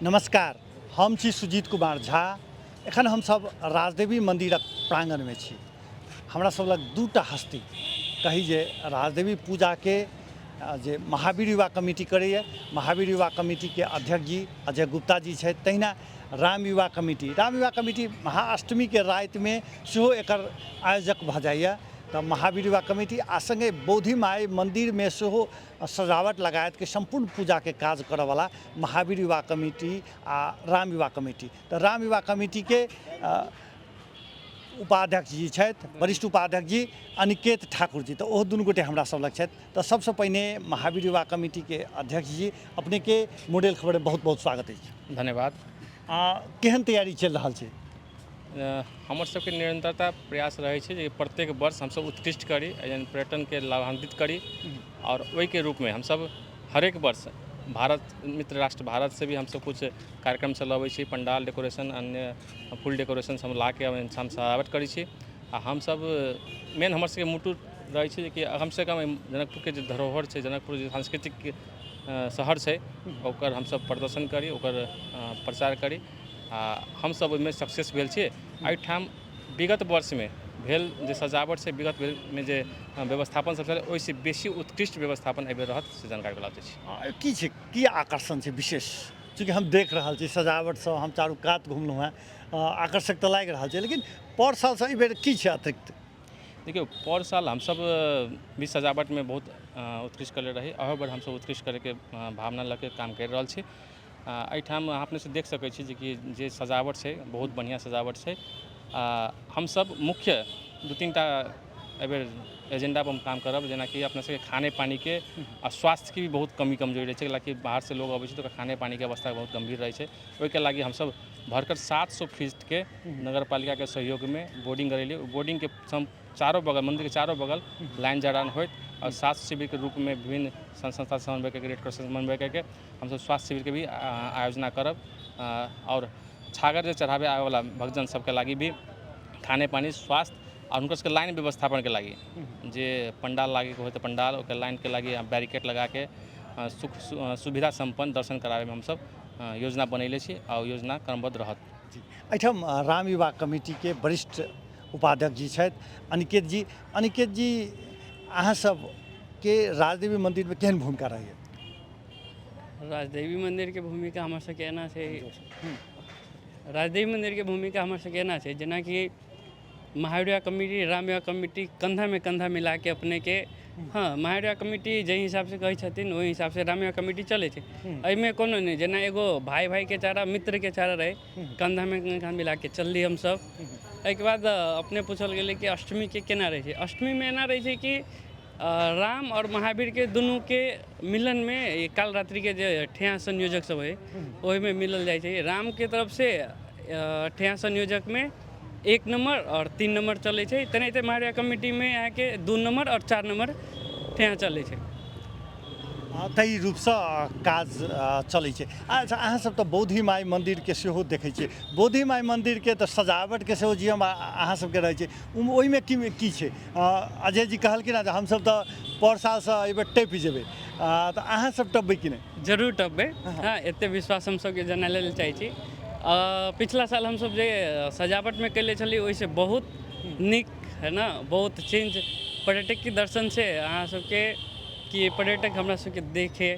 नमस्कार, हम छी सुजीत कुमार झा। एखन हमसब राजदेवी मन्दिरक प्राङ्गणमे छी। हमरा सब लग दूटा हस्ती कही जे राजदेवी पूजाके जे महावीर युवा कमिटी करैए, महावीर युवा कमिटीके अध्यक्ष जी अजय गुप्ता जी छथि। तहिना राम युवा कमिटी, राम युवा कमिटी महाअष्टमीके रातिमे सेहो एकर आयोजक भऽ जाइए। तऽ महावीर युवा कमिटी आ सङ्गे बोधि माइ मन्दिरमे सेहो सजावट लगायतके सम्पूर्ण पूजाके काज करऽवला महावीर युवा कमिटी आ राम युवा कमिटी। तऽ राम युवा कमिटीके उपाध्यक्ष जी छथि, वरिष्ठ उपाध्यक्ष जी अनिकेत ठाकुर जी। तऽ ओहो दुनू गोटे हमरा सब लग छथि। तऽ सबसँ पहिने महावीर युवा कमिटीके अध्यक्ष जी, अपनेके मॉडल खबरमे बहुत बहुत स्वागत अछि। धन्यवाद। केहन तैयारी चलि रहल छै? हमर सबके निरन्तरता प्रयास रहै छै जे प्रत्येक वर्ष हमसब उत्कृष्ट करी, यानि पर्यटनके लाभान्वित करी। आओर ओहिके रूपमे हमसब हरेक वर्ष भारत मित्र राष्ट्र भारतसँ भी हमसब किछु कार्यक्रम चलबै छी। पण्डाल डेकोरेशन, अन्य फूल डेकोरेशन सब लाके हम सजावट करै छी। आओर हमसब मेन हमर सबके मोटो रहै छै जेकि कमसँ कम जनकपुरके जे धरोहर छै, जनकपुर जे सांस्कृतिक शहर छै, ओकर हमसब प्रदर्शन करी, ओकर प्रचार करी। आओर हमसब ओहिमे सक्सेस भेल छी। एहिठाम विगत वर्षमे भेल जे सजावट छै, विगत मे जे व्यवस्थापन सब छलै, ओहिसँ बेसी उत्कृष्ट व्यवस्थापन एहिबेर रहत, से जानकारी कराबै छी। की छै, की आकर्षण छै विशेष? चूँकि हम देख रहल छी सजावट सब, हम चारू कात घुमलहुँ हेँ, आकर्षक तऽ लागि रहल छै, लेकिन पर सालसँ एहिबेर की छै अतिरिक्त? देखियौ, पर साल हमसब भी सजावटमे बहुत उत्कृष्ट कयले रही। अहू बेर हमसब उत्कृष्ट करैके भावना लऽ के काम करि रहल छी। एहिठाम अहाँ अपनेसँ देख सकै छी जेकि जे सजावट छै, बहुत बढ़िआँ सजावट छै। हमसब मुख्य दू तीन टा एहिबेर एजेण्डापर हम काम करब, जेनाकि अपना सबके खाने पानीके आओर स्वास्थ्यके भी बहुत कमी कमजोरी रहै छै। कैलाकि बाहरसँ लोग अबै छै तऽ ओकर खाने पानीके अवस्था बहुत गम्भीर रहै छै। ओहिके लागि हमसब भरकर 700 फीटके नगरपालिकाके सहयोगमे बोर्डिंग करेलियै। ओहि बोर्डिंगके चारो बगल, मन्दिरके चारो बगल लाइन जड़ान होइत आओर स्वास्थ्य शिविरके रूपमे विभिन्न संस्था समन्वय करिके, रेड क्रॉस समन्वय करिके हमसब स्वास्थ्य शिविरके भी आयोजना करब। आओर छागर जे चढ़ाबै आबैवला भक्तजन सबके लागि भी खाने पानी, स्वास्थ्य आओर हुनकर सबके लाइन व्यवस्थापनके लागि जे पण्डाल लागैके होइ तऽ पण्डाल, ओकर लाइनके लागि बैरिकेड लगाके सुख सुविधा सम्पन्न दर्शन कराबैमे हमसब योजना बनेले छी आ ओ योजना क्रमबद्ध रहत। जी, एहिठाम राम युवा कमिटीके वरिष्ठ उपाध्यक्ष जी छथि अनिकेत जी। अनिकेत जी, अहाँ सबके राजदेवी मन्दिरमे केहन भूमिका रहैए? राजदेवी मन्दिरके भूमिका हमर सबके एना छै, राजदेवी मन्दिरके भूमिका हमर सबके एना छै जेनाकि महावीर कमिटी, रामविवाह कमिटी कन्धामे कन्धा मिलाके अपनेके, हँ, महावीर कमिटी जाहि हिसाबसँ कहै छथिन ओहि हिसाबसँ रामविवाह कमिटी चलै छै। एहिमे कोनो नहि, जेना एगो भाय भायके चारा, मित्रके चारा रहै, कन्धामे कन्धा मिलाके चलली हमसब। एहिके बाद अपने पूछल गेलै कि अष्टमीके केना रहै छै। अष्टमीमे एना रहै छै कि राम आओर महावीरके दुनूके मिलनमे काल रात्रिके जे ठेहा संयोजक सब हइ, ओहिमे मिलल जाइ छै। रामके तरफसँ ठेहा संयोजकमे 1 नम्बर आओर 3 नम्बर चलै छै। तेनाहिते महावीर कमिटीमे अहाँके 2 नम्बर आओर 4 नम्बर ठेहा चलै छै। ताहि रूपसँ काज चलै छै। अच्छा, अहाँसब तऽ बौद्धि माइ मन्दिरके सेहो देखै छियै। बौद्धि माइ मन्दिरके तऽ सजावटके सेहो जिम्मा अहाँ सबके रहै छै। ओहिमे की की छै? अजय जी कहलखिन हँ जे हमसब तऽ पर सालसँ एहिबेर टपि जेबै, तऽ अहाँसब टपबै कि नहि? जरूर टपबै। हँ, एते विश्वास हमसबके जनाए लेल चाहै छी। पिछला साल हमसब जे सजावटमे कयले छलियै, ओहिसँ बहुत नीक है ने, बहुत चेंज पर्यटकके दर्शन छै अहाँ सबके कि पर्यटक हमरा सबके देखे,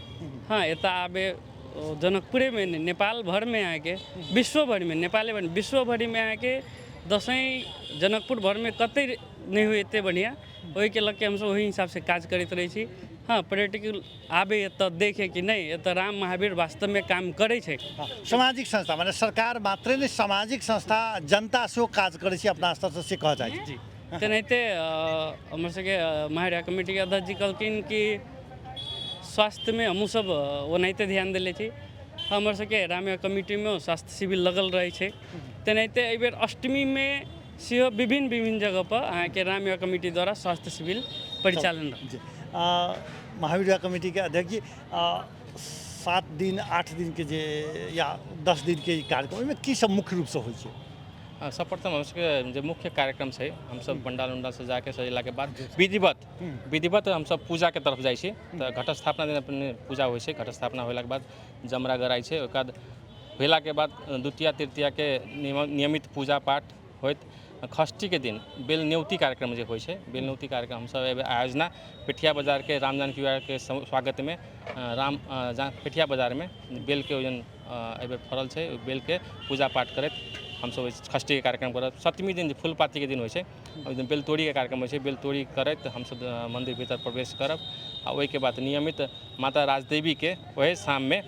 हँ, एतऽ आबे। जनकपुरेमे नहि, नेपाल भरिमे अहाँके, विश्व भरिमे, नेपाले भरि, विश्व भरिमे अहाँके दसैँ जनकपुर भरिमे कतहि नहि होइ एतेक बढ़िआँ। ओहिके लऽ कऽ हमसब ओहि हिसाबसँ काज करैत रहै छी। हँ, पर्यटक आबै एतऽ देखे कि नहि, एतऽ राम महावीर वास्तवमे काम करै छै। सामाजिक संस्था माने सरकार मात्रे नहि, सामाजिक संस्था, जनता सेहो काज करै छै अपना स्तरसँ, से कहऽ चाहै छी। जी, तेनाहिते हमर सबके महावीर कमिटीके अध्यक्ष जी कहलखिन कि स्वास्थ्यमे हमहूँसब ओनाहिते ध्यान देले छी। हमर सबके रामविवाह कमिटीमे स्वास्थ्य शिविर लगल रहै छै। तेनाहिते एहिबेर अष्टमीमे सेहो विभिन्न विभिन्न जगहपर अहाँके रामविवाह कमिटी द्वारा स्वास्थ्य शिविर परिचालन रहत। जी, महावीर विवाह कमिटीके अध्यक्ष जी, 7 दिन 8 दिनके जे या 10 दिनके ई कार्यक्रम, ओहिमे की सब मुख्य रूपसँ होइ छै? सर्वप्रथम हम सबके जे मुख्य कार्यक्रम छै, हमसब पंडाल उंडाल सजाके, सजेलाके बाद विधिवत विधिवत हमसब पूजाके तरफ जाइ छी। तऽ घट स्थापना दिन अपने पूजा होइ छै। घट स्थापना होलाके बाद जमरा गराइ छै। ओकर बाद भेलाके बाद द्वितीया तृतीयाके नियमित पूजा पाठ होइत। षष्ठीके दिन बेलन्यौती कार्यक्रम जे होइ छै, बेलन्यौती कार्यक्रम हमसभ एहिबेर आयोजना पेठिया बाजारके राम जानकी विवाहके स्वागतमे राम पेठिया बाजारमे बेलके ओहि दिन एहिबेर फड़ल छै, ओहि बेलके पूजा पाठ करैत हमसभ ओहि षष्ठीके कार्यक्रम करब। सप्तमी दिन जे फूलपातीके दिन होइ छै, ओहि दिन बेलतोड़ीके कार्यक्रम होइ छै। बेलतोड़ी करैत हमसभ मन्दिर भीतर प्रवेश करब आ ओहिके बाद नियमित माता राजदेवीके ओहे शाममे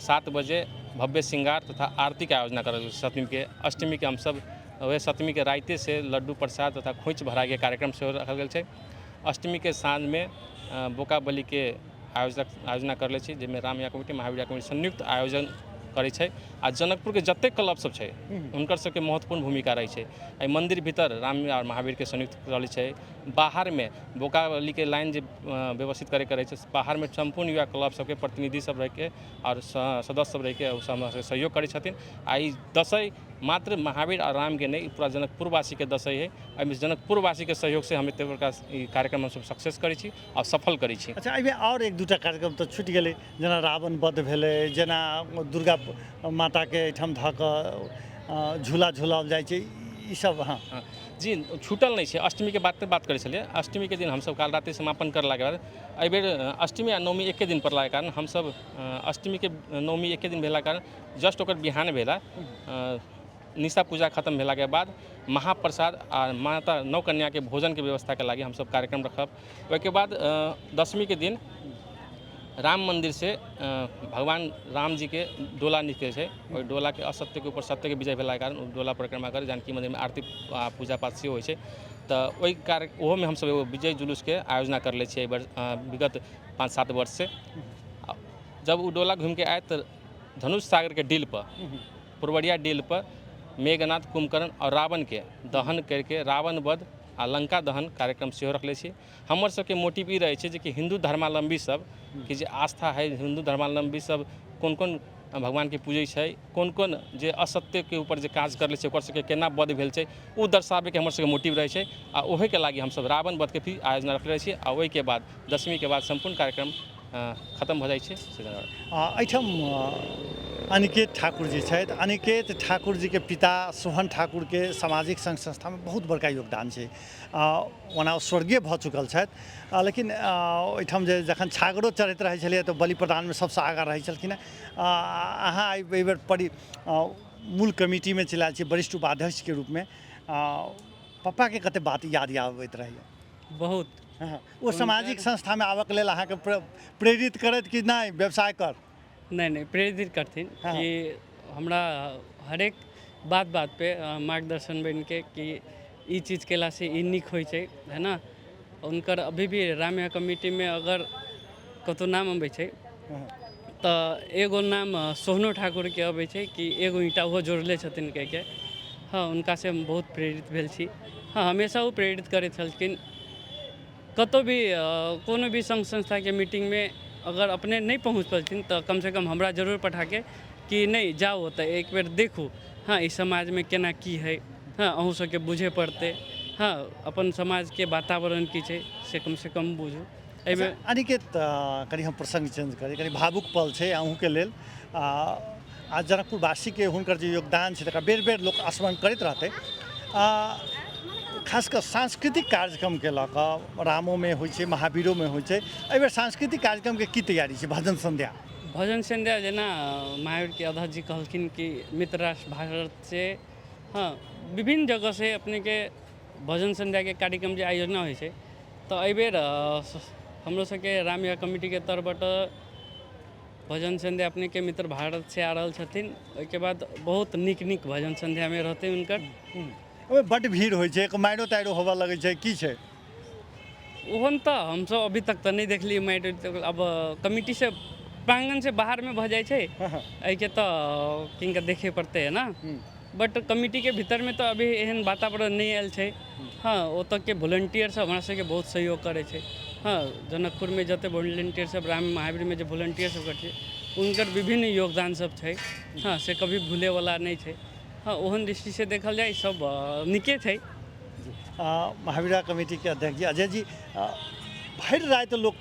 7 बजे भव्य श्रृंगार तथा आरतीके आयोजना करल सप्तमीके। अष्टमीके हमसभ ओहे सप्तमीके रातिसँ लड्डू प्रसाद तथा खोइँछ भराइके कार्यक्रम सेहो राखल गेल छै। अष्टमीके साँझमे बोका बलिके आयोजना करले छी, जाहिमे रामया कमिटी महावीर कमिटी संयुक्त आयोजन करै छै आ जनकपुरके जतेक क्लब सब छै हुनकर सबके महत्वपूर्ण भूमिका रहै छै। एहि मन्दिर भीतर राम आओर महावीरके संयुक्त चलै छै, बाहरमे बोका बलिके लाइन जे व्यवस्थित करैके रहै छै, बाहरमे सम्पूर्ण युवा क्लब सबके प्रतिनिधि सब रहिके आओर सदस्य सब रहिके ओ सब हमरा सबके सहयोग करै छथिन। आ ई दशैं मात्र महावीर आओर रामके नहि, पूरा जनकपुरवासीके दशैं है। एहिमे जनकपुरवासीके सहयोगसँ हम एतेक बड़का ई कार्यक्रम हमसब सक्सेस करै छी आओर सफल करै छी। अच्छा, एहिमे आओर एक दूटा कार्यक्रम तऽ छुटि गेलै, जेना रावण वध भेलै, जेना दुर्गा माताके एहिठाम धऽ कऽ झूला झुलाओल जाइ छै, ईसब। हँ जी, छूटल नहि छै। अष्टमीके बात बात करै छलियै। अष्टमीके दिन हमसब काल राति समापन करलाके बाद एहिबेर अष्टमी आ नवमी एके दिन पड़लाके कारण हमसब अष्टमीके नवमी एके दिन भेलाके कारण जस्ट ओकर बिहान भेला निशा पूजा खतम भेलाके बाद महाप्रसाद आ माता नौ कन्याके भोजनके व्यवस्थाके लागि हमसब कार्यक्रम रखब। ओहिके बाद दशमीके दिन राम मन्दिरसँ भगवान रामजीके डोला निकलै छै। ओहि डोलाके असत्यके ऊपर सत्यके विजय भेलाके कारण ओ डोला परिक्रमा करि जानकी मन्दिरमे आरती आ पूजा पाठ सेहो होइ छै। तऽ ओहि कार्य ओहोमे हमसब एगो विजय जुलूसके आयोजना करले छियै एहिबेर विगत 5-7 वर्षसँ। जब ओ डोला घुमिके आयत तऽ धनुष सागरके डीलपर, पुरवरिया डीलपर मेघनाथ, कुम्भकर्ण आओर रावणके दहन करिके रावण वध आ लङ्का दहन कार्यक्रम सेहो रखले छी। हमर सबके मोटिव ई रहै छै जेकि हिन्दू धर्मावलम्बी सबके जे आस्था हइ, हिन्दू धर्मावलम्बी सब कोन कोन भगवानके पूजै छै, कोन कोन जे असत्यके ऊपर जे काज करले छै ओकर सबके केना वध भेल छै, ओ दर्शाबैके हमर सबके मोटिव रहै छै। आ ओहिके लागि हमसब रावण वधके भी आयोजना रखले छी। आ ओहिके बाद दशमीके बाद सम्पूर्ण कार्यक्रम खतम भऽ जाइ छै। एहिठाम अनिकेत ठाकुर जी छथि। अनिकेत ठाकुर जीके पिता सोहन ठाकुरके सामाजिक संघ संस्थामे बहुत बड़का योगदान छै। ओना ओ स्वर्गीय भऽ चुकल छथि, लेकिन ओहिठाम जे जखन छागरो चढ़ैत रहै छलैए तऽ बलि प्रदानमे सबसँ आगाँ रहै छलखिन हेँ। अहाँ एहिबेर मूल कमिटीमे चलि आयल छी वरिष्ठ उपाध्यक्षके रूपमे। पप्पाके कतेक बात याद आबैत रहैए? बहुत। हँ, ओ सामाजिक संस्थामे आबऽके लेल अहाँके प्रेरित करैत कि नहि व्यवसाय कर? नहि नहि, प्रेरित करथिन कि हमरा हरेक बात बात पे मार्गदर्शन बनिके कि ई चीज कयलासँ ई नीक होइ छै, है ने। हुनकर अभी भी रामया कमिटीमे अगर कतहु नाम अबै छै तऽ एगो नाम सोहनो ठाकुरके अबै छै कि एगो ईंटा ओहो जोड़ले छथिन कहिके। हँ, हुनकासँ हम बहुत प्रेरित भेल छी। हँ, हमेशा ओ प्रेरित करैत छलखिन। कतहु भी कोनो भी सङ्घ संस्थाके मीटिंगमे अगर अपने नहि पहुँच पयलखिन तऽ कमसँ कम हमरा जरूर पठाके कि नहि जाउ ओतऽ एक बेर देखू, हँ ई समाजमे केना की हइ, हँ अहूँ सबके बुझै पड़तै, हँ अपन समाजके वातावरण की छै से कमसँ कम बुझू। एहिमे अनिकेत, कनि हम प्रसङ्ग चेंज करी, कनि भावुक पल छै अहूँके लेल। आ जनकपुरवासीके हुनकर जे योगदान छै तकरा बेर बेर लोक स्मरण करैत रहतै। खास कऽ सांस्कृतिक कार्यक्रमके लऽ कऽ रामोमे होइ छै, महावीरोमे होइ छै, एहिबेर सांस्कृतिक कार्यक्रमके की तैयारी छै? भजन सन्ध्या, भजन सन्ध्या जेना महावीरके अध्यक्ष जी कहलखिन कि मित्र राष्ट्र भारतसँ, हँ विभिन्न जगहसँ अपनेके भजन सन्ध्याके कार्यक्रम जे आयोजना होइ छै, तऽ एहिबेर हमरो सबके रामया कमिटीके तरफबाट भजन सन्ध्या अपनेके मित्र भारतसँ आ रहल छथिन। ओहिके बाद बहुत नीक नीक भजन सन्ध्यामे रहतै हुनकर। ओहिमे बड्ड भीड़ होइ छै, मारिओ तारिओ होबऽ लगै छै, की छै? ओहन तऽ हमसब अभी तक तऽ नहि देखलियै मारि। अब कमिटीसँ प्राङ्गणसँ बाहरमे भऽ जाइ छै, एहिके तऽ किनका देखै पड़तै, है ने। बट कमिटीके भीतरमे तऽ अभी एहन वातावरण नहि आयल छै। हँ, ओतऽके वोलेंटियर सब हमरा सबके बहुत सहयोग करै छै। हँ, जनकपुरमे जते वोलेंटियर सब, राम महावीरमे जे वोलेंटियर सब करै छै, हुनकर विभिन्न योगदान सब छै। हँ, से कभी भूलैवला नहि छै। हँ, ओहन दृष्टिसँ देखल जाय सब नीके छै। महावीरा कमिटीके अध्यक्ष जी अजय जी, भरि राति लोक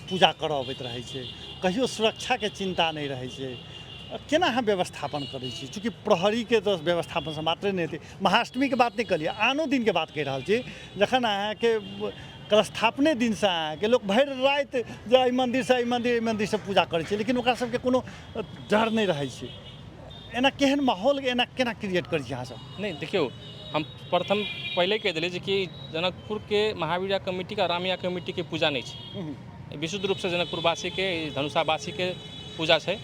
पूजा करऽ अबैत रहै छै, कहियो सुरक्षाके चिन्ता नहि रहै छै। केना अहाँ व्यवस्थापन करै छी? चूँकि प्रहरीके तऽ व्यवस्थापनसँ मात्रे नहि हेतै। महाअष्टमीके बात नहि कहलियै, आनो दिनके बात कहि रहल छी। जखन अहाँके कलशस्थापने दिनसँ अहाँके लोक भरि राति जे एहि मन्दिरसँ एहि मन्दिर, एहि मन्दिरसँ पूजा करै छै, लेकिन ओकरा सबके कोनो डर नहि रहै छै। एना केहन माहौल एना केना क्रिएट करै छी अहाँसब? नहि, देखियौ, हम प्रथम पहिले कहि देलियै जे कि जनकपुरके महावीरा कमिटीके आ रामैया कमिटीके पूजा नहि छै। विशुद्ध रूपसँ जनकपुरवासीके, धनुषावासीके पूजा छै।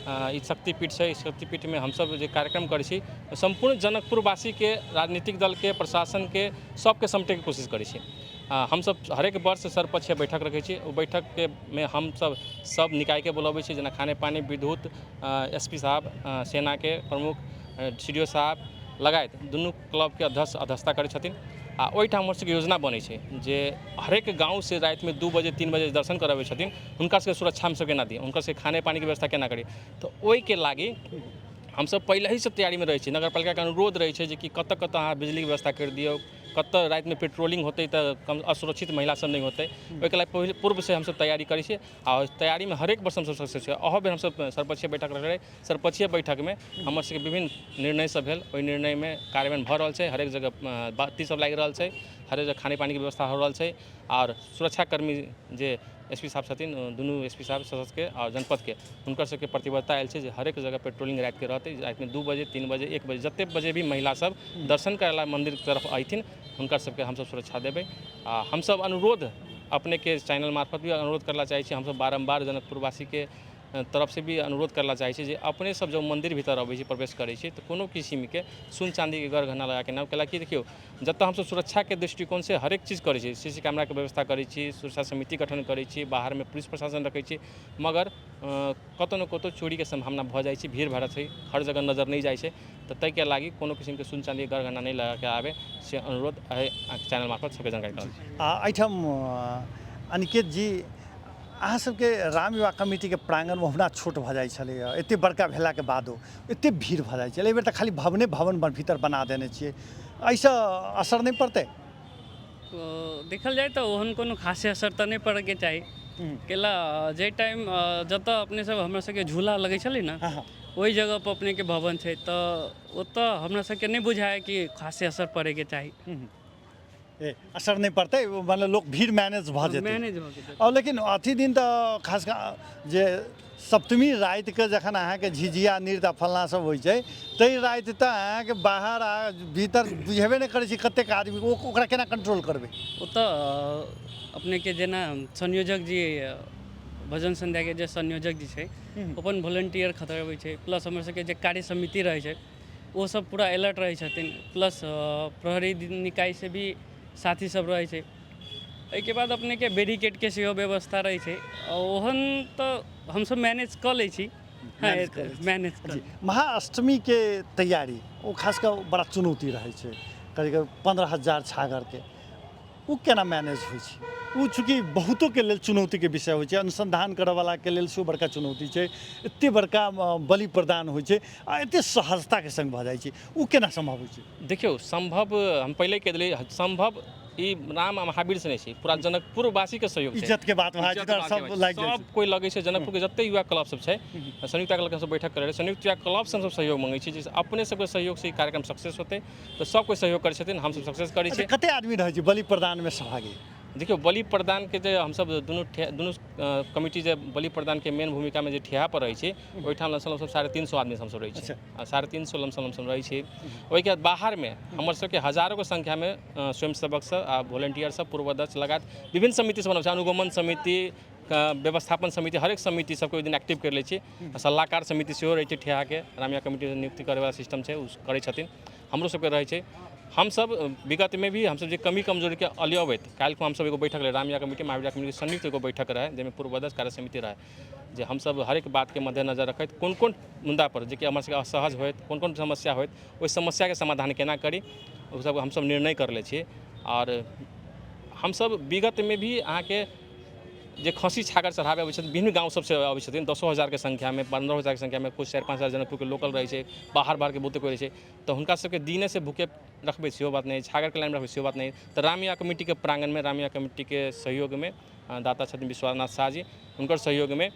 ई शक्तिपीठ छै। ई शक्तिपीठमे हमसब जे कार्यक्रम करै छी, सम्पूर्ण जनकपुरवासीके, राजनीतिक दलके, प्रशासनके, सबके समेटैके कोशिश करै छी। हमसब हरेक वर्ष सर्वपक्षीय बैठक रखै छी। ओ बैठकके मे हमसब सब निकायके बोलबै छी, जेना खाने पानी, विद्युत, एस पी साहब, सेनाके प्रमुख, सी डी ओ साहब लगायत दुनू क्लबके अध्यक्ष अध्यक्षता करै छथिन। आ ओहिठाम हमर सबके योजना बनै छै जे हरेक गाँवसँ रातिमे 2 बजे 3 बजे दर्शन करऽ अबै छथिन, हुनका सबके सुरक्षा हमसब केना दी, हुनकर सबके खाने पानीके व्यवस्था केना करी। तऽ ओहिके लागि हमसब पहिलहिसँ तैयारीमे रहै छी। नगरपालिकाके अनुरोध रहै छै जे कि कतऽ कतऽ अहाँ बिजलीके व्यवस्था करि दियौ, कतऽ रातिमे पेट्रोलिंग होतै तऽ कम असुरक्षित महिला सब नहि होतै। ओहिके लागि पहिले पूर्वसँ हमसब तैयारी करै छी आ तैयारीमे हरेक वर्ष हमसब सक्सेस छी। अहू बेर हमसब सर्वपक्षीय बैठक रखने रही। सर्वपक्षीय बैठकमे हमर सबके विभिन्न निर्णय सब भेल। ओहि निर्णयमे कार्यान्वयन भऽ रहल छै। हरेक जगह बत्ती सब लागि रहल छै, हरेक जगह खाने पानीके व्यवस्था हो रहल छै आओर सुरक्षाकर्मी जे एस पी साहब छथिन, दुनू एस पी साहब सशस्त्रके आओर जनपदके, हुनकर सबके प्रतिबद्धता आयल छै जे हरेक जगह पेट्रोलिंग रातिके रहतै। रातिमे 2 बजे, 3 बजे, 1 बजे, जतेक बजे भी महिला सब दर्शन करै ला मन्दिरके तरफ अयथिन, हुनकर सबके हमसब सुरक्षा देबै। आ हमसब अनुरोध अपनेके चैनल मार्फत भी अनुरोध करला चाहै छी, हमसब बारम्बार जनकपुरवासीके तरफसँ भी अनुरोध करला चाहै छी जे अपने सब जब मन्दिर भीतर अबै छी, प्रवेश करै छी, तऽ कोनो किसिमके सुन चाँदीके गर गहना लगाके नहि आउ। कैलाकि देखियौ, जतऽ हमसब सुरक्षाके दृष्टिकोणसँ हरेक चीज करै छी, सी सी कैमराके व्यवस्था करै छी, सुरक्षा समिति गठन करै छी, बाहरमे पुलिस प्रशासन रखै छी, मगर कतहु ने कतहु चोरीके सम्भावना भऽ जाइ छै। भीड़ भाड़ छै, हर जगह नजर नहि जाइ छै, तऽ ताहिके लागि कोनो किसिमके सुन चाँदीके गर गहना नहि लगाके आबै से अनुरोध एहि चैनल मार्फत सबके जानकारी करै छी। आ एहिठाम अनिकेत जी, अहाँ सबके राम विवाह कमिटीके प्राङ्गण ओहुना छोट भऽ जाइ छलैए, एतेक बड़का भेलाके बादो एतेक भीड़ भऽ जाइ छलै। एहिबेर तऽ खाली भवने भवन भीतर बना देने छियै, एहिसँ असर नहि पड़तै? देखल जाय तऽ ओहन कोनो खासे असर तऽ नहि पड़ैके चाही, कैला जाहि टाइम जतऽ अपने सब हमरा सबके झूला लगै छलै ने, ओहि जगहपर अपनेके भवन छै, तऽ ओतऽ हमरा सबके नहि बुझाइ कि खासे असर पड़ैके चाही। ए, असर नहि पड़तै, मतलब लोक भीड़ मैनेज भऽ जेतै। मैनेज भऽ जेतै। आओर लेकिन अथी दिन तऽ खास कऽ जे सप्तमी रातिके जखन अहाँके झिझिया नृत्य आ फल्लाँ सब होइ छै, ताहि राति तऽ अहाँके बाहर आ भीतर बुझेबे नहि करै छै कतेक आदमी, ओकरा केना कंट्रोल करबै? ओतऽ अपनेके जेना संयोजक जी, भजन संध्याके जे संयोजक जी छै, अपन वोलेंटियर खतरबै छै, प्लस हमर सबके जे कार्य समिति रहै छै ओ सब पूरा अलर्ट रहै छथिन, प्लस प्रहरी निकायसँ भी साथी सब रहै छै। एहिके बाद अपनेके बैरिकेडके सेहो व्यवस्था रहै छै। ओहन तऽ हमसब मैनेज कऽ लै छी। मैनेज कऽ महाअष्टमीके तैयारी ओ खास कऽ बड़ा चुनौती रहै छै, करीब 15,000 छागरके ओ केना मैनेज होइ छै? ओ चूँकि बहुतोके लेल चुनौतीके विषय होइ छै, अनुसन्धान करऽवलाके लेल सेहो बड़का चुनौती छै। एतेक बड़का बलि प्रदान होइ छै आ एतेक सहजताके सङ्ग भऽ जाइ छै, ओ केना सम्भव होइ छै? देखियौ, सम्भव हम पहिले कहि देलियै, सम्भव ई राम आ महावीरसँ नहि छै, पूरा जनकपुरवासीके सहयोग छै। इज्जतके बात भए जेतै, सब लागि जाइ। सब कोइ लगै छै। जनकपुरके जते युवा क्लब सब छै, संयुक्त क्लब सब बैठक करै, संयुक्त युवा क्लबसँ हमसब सहयोग मङ्गै छी जे अपने सबके सहयोगसँ ई कार्यक्रम सक्सेस होतै, तऽ सब कोइ सहयोग करै छथिन, हमसब सक्सेस करै छी। कते आदमी रहै छै बलि प्रदानमे सहभागी? देखियौ, बलि प्रदानके जे हमसब दुनू कमिटी जे बलि प्रदानके मेन भूमिकामे जे ठेहा पर रहै छी, ओहिठाम लमसम लमसम 350 आदमी हमसब रहै छी। 350 लमसम लमसम रहै छी। ओहिके बाद बाहरमे हमर सबके हजारोके संख्यामे स्वयंसेवक सब आ वोलेंटियर सब, पूर्वाध्यक्ष लगायत विभिन्न समिति सब बनल छै। अनुगमन समिति, व्यवस्थापन समिति, हरेक समिति सबके ओहि दिन एक्टिव करि लै छी। सलाहकार समिति सेहो रहै छै ठेहाके, रामैया कमिटी नियुक्ति करैवला सिस्टम छै, ओ करै छथिन। हमरो सबके रहै छै। हमसब विगतमे भी हमसब जे कमी कमजोरीके अलियबैत काल्हि हमसब एगो बैठक रहै, रामैया कमिटी महावीर कमिटी संयुक्त एगो बैठक रहै, जाहिमे पूर्वाध्यक्ष कार्य समिति रहै, जे हमसब हरेक बातके मद्देनजर रखैत कोन कोन मुद्दापर जेकि हमर सबके असहज होइत, कोन कोन समस्या होइत, ओहि समस्याके समाधान केना करी, ओ सब हमसब निर्णय कर लै छी। आओर हमसब विगतमे भी अहाँके जे खस्सी छागर चढ़ाबै अबै छथिन, विभिन्न गाँव सबसँ अबै छथिन, दसो हजारके संख्यामे, 15 हजारके संख्यामे, किछु 4-5 हजार जनकपुरके लोकल रहै छै, बाहर बाहरके बहुते कोइ रहै छै, तऽ हुनका सबके दिनेसँ भूखे रखबै सेहो बात नहि, छागरके लाइनमे रखबै सेहो बात नहि। तऽ रामैया कमिटीके प्राङ्गणमे, रामैया कमिटीके सहयोगमे, दाता छथिन विश्वनाथ शाह जी, हुनकर सहयोगमे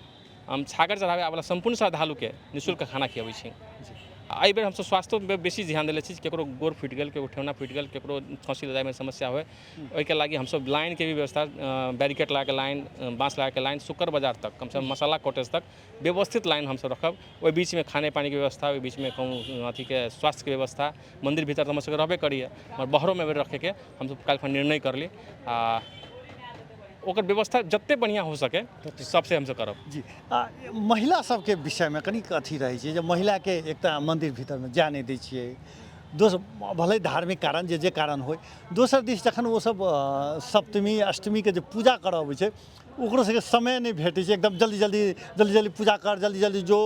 हम छागर चढ़ाबै आबैवला सम्पूर्ण श्रद्धालुके निःशुल्क खाना खियाबै छी। आ एहिबेर हमसब स्वास्थ्योपर बेसी ध्यान देले छी। ककरो गोर फुटि गेल, ककरो ठेहुना फुटि गेल, ककरो खोँसी जाइमे समस्या होइ, ओहिके लागि हमसब लाइनके भी व्यवस्था, बैरिकेड लगाके लाइन, बाँस लगाके लाइन, शुक्र बाजार तक, कमसँ कम मसाला कॉटेज तक व्यवस्थित लाइन हमसब रखब। ओहि बीचमे खाने पानीके व्यवस्था, ओहि बीचमे कहूँ अथीके स्वास्थ्यके व्यवस्था। मन्दिर भीतर तऽ हमर सबके रहबे करैए, मगर बाहरोमे रखैके हमसब काल्हिखन निर्णय करली आ ओकर व्यवस्था जतेक बढ़िआँ हो सके सबसे हमसब करब। जी, आ महिला सबके विषयमे कनिक अथी रहै छै जे महिलाके एक तऽ मन्दिर भीतरमे जाए नहि दै छियै, दोसर भले धार्मिक कारण जे कारण होइ, दोसर दिस जखन ओसब सप्तमी अष्टमीके जे पूजा करऽ अबै छै, ओकरो सबके समय नहि भेटै छै, एकदम जल्दी जल्दी जल्दी जल्दी पूजा कर, जल्दी जल्दी जो।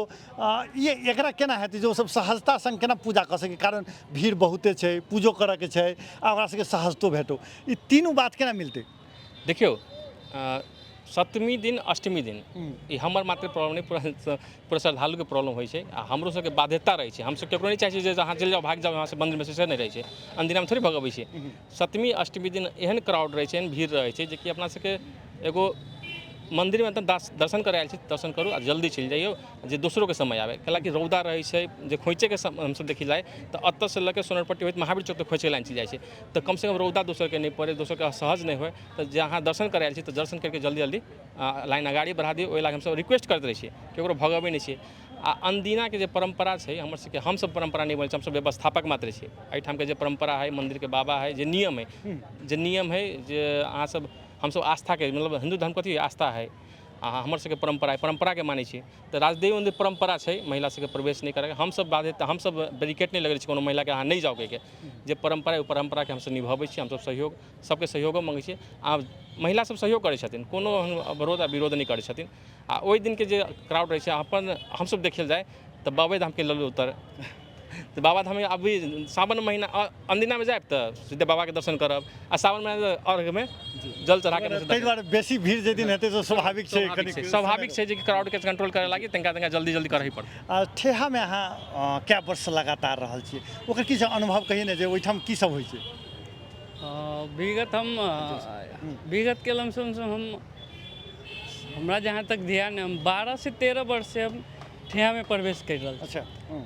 ई एकरा केना हेतै जे ओसब सहजता सङ्ग केना पूजा कऽ सकै? कारण भीड़ बहुते छै, पूजो करऽके छै आ ओकरा सबके सहजतो भेटो, ई तीनू बात केना मिलतै? देखियौ, सप्तमी दिन अष्टमी दिन ई हमर मात्र प्रॉब्लम नहि, पूरा पूरा श्रद्धालुके प्रॉब्लम होइ छै आ हमरो सबके बाध्यता रहै छै। हमसब ककरो नहि चाहै छियै जे अहाँ चलि जाउ, भागि जाउ यहाँसँ मन्दिरमे से नहि रहै छै। अनदिनामे थोड़े भगबै छै। सप्तमी अष्टमी दिन एहन क्राउड रहै छै, एहन भीड़ रहै छै जेकि अपना सबके एगो मन्दिरमे तऽ दर्शन करै आयल छी, दर्शन करू आ जल्दी चलि जइयौ जे दोसरोके समय आबै। कैलाकि रौदा रहै छै जे खोँइचेके हमसब देखी जाइ तऽ एतऽसँ लऽ कऽ सोनरपट्टी होइत महावीर चौक तक खोँइचके लाइन चलि जाइ छै। तऽ कमसँ कम रौदा दोसरके नहि पड़ै, दोसरके असहज नहि होइ, तऽ जे अहाँ दर्शन करै आयल छी तऽ दर्शन करिके जल्दी जल्दी लाइन अगाड़ी बढ़ा दियौ। ओहि लए हमसब रिक्वेस्ट करैत रहै छियै, ककरो भगबै नहि छियै। आ अनदिनाके जे परम्परा छै हमर सबके, हमसब परम्परा नहि बनै छी, हमसब व्यवस्थापक मात्र छियै। एहिठामके जे परम्परा हइ, मन्दिरके बाबा हइ, जे नियम हइ, जे नियम हइ जे अहाँ सब हमसब आस्थाके, मतलब हिन्दू धर्म कथी आस्था हइ आ हमर सबके परम्परा हइ, परम्पराके मानै छियै। तऽ राजदेव मन्दिर परम्परा छै महिला सबके प्रवेश नहि करैके। हमसब बाधित, हमसब बैरिकेड नहि लगेने छी कोनो महिलाके अहाँ नहि जाउ कहिके। जे परम्परा हइ, ओ परम्पराके हमसब निभबै छी। हमसब सहयोग, सबके सहयोगो मङ्गै छियै आ महिला सब सहयोग करै छथिन, कोनो एहन अवरोध आ विरोध नहि करै छथिन। आ ओहि दिनके जे क्राउड रहै छै अपन हमसब देखल जाइ तऽ बाबे धामके लल्लू उतर तऽ बाबा धाममे अभी सावन महीना अनदिनामे जायब तऽ सीधे बाबाके दर्शन करब आ सावन महीना अर्घमे जल चढ़ाके ताहि दुआरे बेसी भीड़ जाहि दिन हेतै तऽ स्वाभाविक छै। स्वाभाविक छै जे क्राउडके कंट्रोल करै लागी तनिका तनिका जल्दी जल्दी करही पड़तै। आ ठेहामे अहाँ कए वर्ष लगातार रहल छियै, ओकर किछु अनुभव कहियै ने जे ओहिठाम की सब होइ छै? विगत हम विगतके लमसमसँ हम हमरा जहाँ तक ध्यान है, हम 12 से 13 वर्ष से हम ठेहामे प्रवेश करि रहल छी।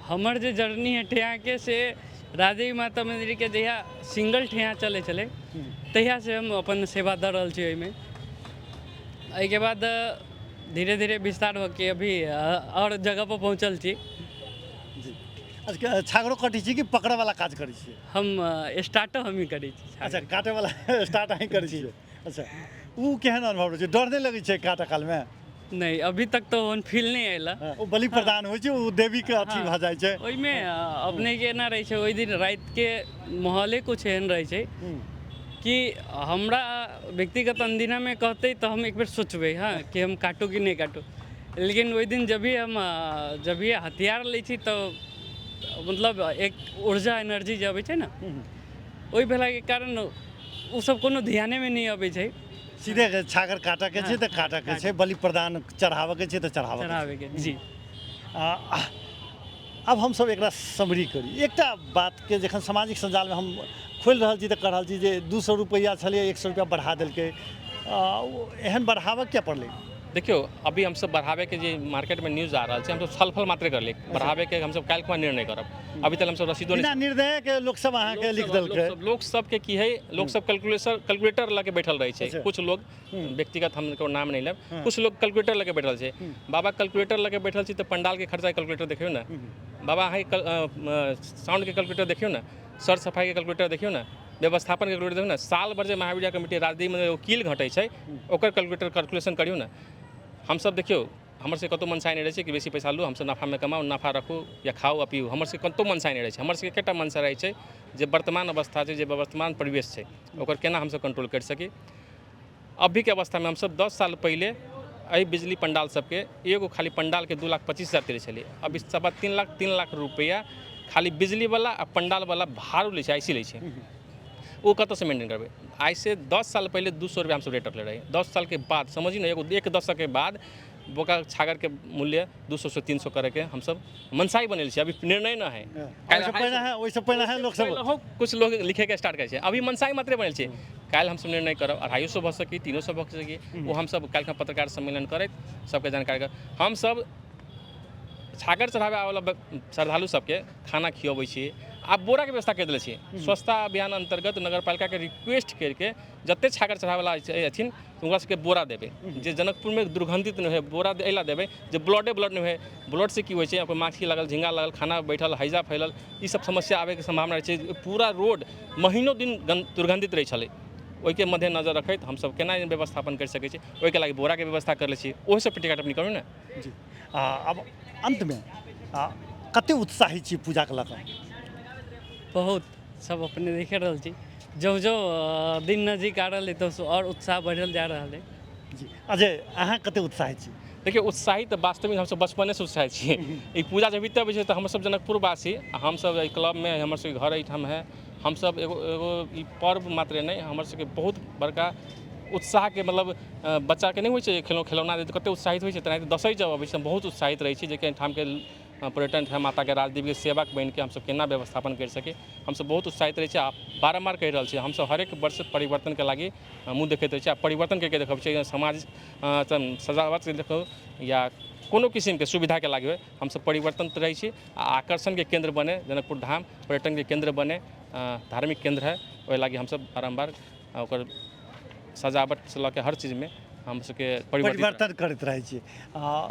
हमर जे जर्नी है ठेहाके से राजदेवी माता मन्दिरके जहिया सिंगल ठेहा चलै छलै तहियासँ हम अपन सेवा दऽ रहल छी ओहिमे। एहिके बाद धीरे धीरे विस्तार होके अभी आओर जगहपर पहुँचल छी। जी, अच्छा, छागरो कटै छी कि पकड़ैवला काज करै छियै? हम स्टार्टो हमही करै छी। अच्छा, काटैवला स्टार्ट अहीं करै छियै। अच्छा, ओ केहन अनुभव रहै छै? डर नहि लगै छै काटऽ कालमे? नहि, अभी तक तऽ ओहन फील नहि आयल। ओ बलि प्रदान होइ छै, ओ देवीके अथी भऽ जाइ छै। ओहिमे अपनेके एना रहै छै, ओहि दिन रातिके माहौले कुछ एहन रहै छै कि हमरा व्यक्तिगत अनदिनामे कहतै तऽ हम एक बेर सोचबै हँ कि हम काटू कि नहि काटू, लेकिन ओहि दिन जब भी हम जब भी हथियार लै छी तऽ मतलब एक ऊर्जा एनर्जी जे अबै छै ने, ओहि भेलाके कारण ओ सब कोनो ध्यानेमे नहि अबै छै। सीधे छागर काटऽके छै तऽ काटऽके छै, बलि प्रदान चढ़ाबऽके छै तऽ चढ़ाबऽके। चढ़ाबैके जी। आब हमसब एकरा समरी करी एकटा बातके। जखन सामाजिक सञ्जालमे हम खोलि रहल छी तऽ कहि रहल छी जे 200 रुपैआ छलै, 100 रुपैआ बढ़ा देलकै। एहन बढ़ाबऽ किया पड़लै? देखियौ, अभी हमसब बढ़ाबैके जे मार्केटमे न्यूज आ रहल छै, हमसब छलफल मात्रे करलियै। बढ़ाबैके हमसब काल्हि खुमा निर्णय करब, अभी तक हमसब रसीदो बिना निर्णयके लोकसब अहाँके लिख देलकै। लोक सबके की है, लोक सब कैलकुलेटर कैलकुलेटर लऽ के बैठल रहै छै। कुछ लोग व्यक्तिगत, हम केकरो नाम नहि लेब, कुछ लोग कैलकुलेटर लऽ के बैठल छै। बाबा, कैलकुलेटर लऽ के बैठल छी तऽ पंडालके खर्चा कैलकुलेटर देखियौ ने। बाबा, अहाँके साउंडके कैलकुलेटर देखियौ ने, सर सफाइके कैलकुलेटर देखियौ ने, व्यवस्थापनके कैलकुलेटर देखियौ ने। साल भर जे महावीर कमिटी राजदीप में एगो कील घटै छै, ओकर कैलकुलेटर कैलकुलेशन करियौ ने। हमसब देखियौ, हमर सबके कतहु मनसाय नहि रहै छै कि बेसी पैसा लू, हमसब नफामे कमाउ, नफा रखू या खाउ आ पीउ। हमर सबके कतहु मनसाय नहि रहै छै। हमर सबके एकेटा मनसा रहै छै जे वर्तमान अवस्था छै, जे वर्तमान परिवेश छै, ओकर केना हमसब कंट्रोल करि सकी। अभीके अवस्थामे हमसब 10 साल पहिले एहि बिजली पंडाल सबके एगो खाली पंडालके 2,25,000 दै छलियै, अभी 3.25 लाख, 3 लाख रुपैआ खाली बिजलीवला आ पंडालवला भाड़ो लै छै, आइसी लै छै। ओ कतऽसँ मेंटेन करबै? आइसँ 10 साल पहिले 200 रुपैआ हमसब रेट रखले रही। 10 सालके बाद समझी ने, एगो एक दशकके बाद बोका छागरके मूल्य 200 से 300 करैके हमसब मनसाई बनेल छी। अभी निर्णय न है। ओहिसँ पहिने है, ओहिसँ पहिने है लोक सब पहिलहो कुछ लोग लिखेके स्टार्ट करै छै। अभी मनसाई मात्रे बनल छै। काल्हि हमसब निर्णय करब, 250 भऽ सकी, 300 भऽ सकी, ओ हमसब काल्हि पत्रकार सम्मेलन करैत सबके जानकारी करब। हमसब छागर चढ़ाबै आबैवला श्रद्धालु सबके खाना खियबै छी, आब बोराके व्यवस्था करि देले छी। स्वच्छता अभियान अन्तर्गत नगरपालिकाके रिक्वेस्ट करिके जते छागर चढ़ाबैवला अथिन हुनका सबके बोरा देबै, जे जनकपुरमे दुर्गन्धित नहि होइ। बोरा एहि लए देबै जे ब्लडे ब्लड नहि होइ। ब्लडसँ की होइ छै, ओकर माछी लागल, झिङ्गा लागल, खाना बैठल, हैजा फैलल, ई सब समस्या आबैके सम्भावना रहै छै। पूरा रोड महीनो दिन दुर्गन्धित रहै छलै। ओहिके मध्य नजर रखैत हमसब केना व्यवस्थापन करि सकै छी, ओहिके लागि बोराके व्यवस्था करले छी। ओहिसँ टिका टिप्पणी करू ने। जी, आब अन्तमे कते उत्साहित छी पूजाके लऽ कऽ? बहुत। सब अपने देखे रहल छी, जँ जँ दिन नजदीक आ रहल है तो आओर उत्साह बढ़ल जा रहल है। जी अजय, अहाँ कते उत्साहित छी? देखियौ, उत्साहित तऽ वास्तविक हमसब बचपनेसँ उत्साहित छियै। ई पूजा जब अबै छै तऽ हमसब जनकपुरवासी, हमसब एहि क्लबमे, हमर सबके घर एहिठाम है। हमसब एगो एगो ई पर्व मात्रे नहि, हमर सबके बहुत बड़का उत्साहके मतलब बच्चाके नहि होइ छै खेलौना दै तऽ कतेक उत्साहित होइ छै, तेनाहिते दशैं जब अबै छै बहुत उत्साहित रहै छी, जेकि एहिठामके पर्यटन माताके राजदेवीके सेवक बनिके हमसब केना व्यवस्थापन करि सकी। हमसब बहुत उत्साहित रहै छी आ बारम्बार कहि रहल छी, हमसब हरेक वर्ष परिवर्तनके लागि मुँह देखैत रहै छी आ परिवर्तन करिके देखबै छी। समाज सजावटके देखू या कोनो किसिमके सुविधाके लागि होइ, हमसब परिवर्तन रहै छी आ आकर्षणके केन्द्र बने जनकपुर धाम, पर्यटनके केन्द्र बने, धार्मिक केन्द्र है, ओहि लागि हमसब बारम्बार ओकर सजावटसँ लऽ के हर चीजमे हम सबके परिवर्तन करैत रहै छी।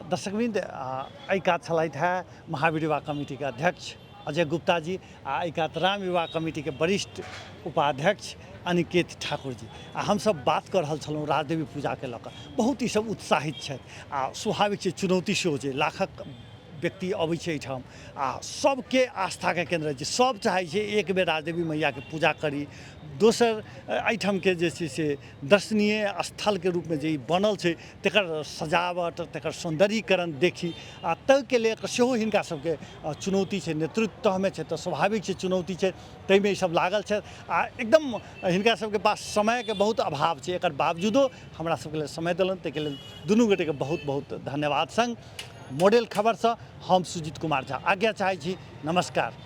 दर्शकवृन्द, एहि कात छलथि है महावीर युवा कमिटीके अध्यक्ष अजय गुप्ता जी आ एहि कात राम युवा कमिटीके वरिष्ठ उपाध्यक्ष अनिकेत ठाकुर जी, आ हमसब बात कऽ रहल छलहुँ राजदेवी पूजाके लऽ कऽ। बहुत ई सब उत्साहित छथि आ स्वाभाविक छै, चुनौती सेहो छै। लाखक व्यक्ति अबै छै एहिठाम आ सबके आस्थाके केन्द्र छै। सब चाहै छै एक बेर राजदेवी मैयाके पूजा करी। दोसर एहिठामके जे छै से दर्शनीय स्थलके रूपमे जे ई बनल छै तकर सजावट, तकर सौन्दर्यीकरण देखी, आ ताहिके लेल सेहो हिनका सबके चुनौती छै। नेतृत्वमे छै तऽ स्वाभाविक छै चुनौती छै, ताहिमे ई सब लागल छथि आ एकदम हिनका सबके पास समयके बहुत अभाव छै। एकर बावजूदो हमरा सबके लेल समय देलनि, ताहिके लेल दुनू गोटेके बहुत बहुत धन्यवाद। संग मॉडल खबरसँ हम सुजीत कुमार झा आज्ञा चाहै छी। नमस्कार।